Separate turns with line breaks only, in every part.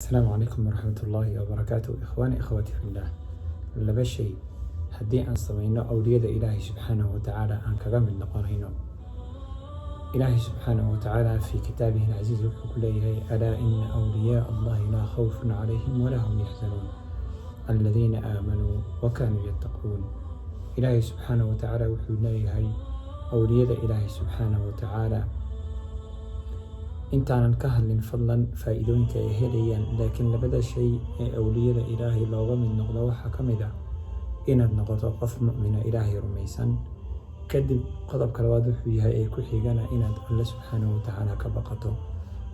Asalaamu calaykum waraxmatullaahi wabarakaatu. Ikhwaani, ikhwaati fillah, laba shay haddii aan samayno, awliyada Ilaahay subxaanahu watacaala aan kaga mid noqonayno. Ilaahay subxaanahu watacaala في كتابه العزيز wuxuu ku leeyahay: "ألا إن أولياء الله لا خوف عليهم ولا هم يحزنون الذين آمنوا وكانوا يتقون." Ilaahay subxaanahu watacaala wuxuu leeyahay awliyada Ilaahay subxaanahu watacaala. Intaanan ka hadlin, fadlan, faa'iidooyinka ay helayaan, laakiin labada shay ee awliyada Ilaahay looga mid noqdo waxaa ka mid ah inaad noqoto qof mu'mina, Ilaahay rumaysan. Kadib qodobka labaad wuxuu yahay ee ku xigana inaad Alle subxaanahu watacaala ka baqato.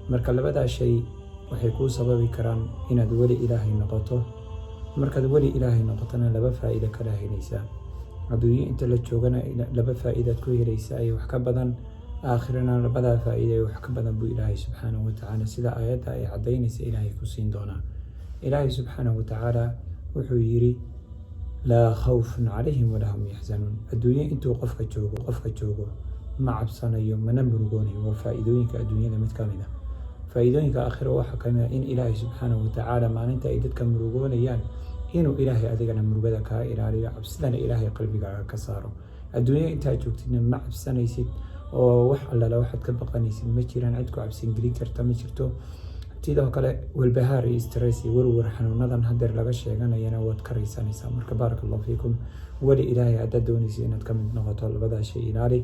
Marka labadaa shay waxay kuu sababi karaan inaad weli Ilaahay noqoto. Markaad weli Ilaahay noqotona, laba faa'iido kala helaysaa. Adduunyo inta la joogana laba faa'iidaad ku helaysaa iyo wax ka badan, aakhirana labadaa faa'iida iyo wax ka badan buu Ilaahay subxaanahu watacaala, sida aayadda ay caddaynaysa, Ilaahay ku siin doonaa. Ilaahay subxaanahu watacaala wuxuu yidhi: "لا خوف عليهم ولا هم يحزنون." Adduunyo intuu qofka joogo ma cabsanayo mana murugoonayo. Waa faa'iidooyinka adduunyada mid ka mid ah. Faa'iidooyinka aakhira waxaa ka mid ah in Ilaahay subxaanahu watacaala maalinta ay dadka murugoonayaan inuu Ilaahay adigana murugada kaa ilaaliyo, cabsidana Ilaahay qalbigaaga ka saaro. Adduunyo intaad joogtidna ma cabsanaysid oo wax allala waxaad ka baqanaysid ma jiraan, cid ku cabsin gelin karta ma jirto. Sidoo kale walbahaar iyo stress iyo werwer, xanuunadan hadeer laga sheeganayana, waad ka raysanaysaa. Marka بارك الله فيكم, weli Ilaahay haddaad doonaysa inaad ka mid noqoto, labadaa shay ilaali.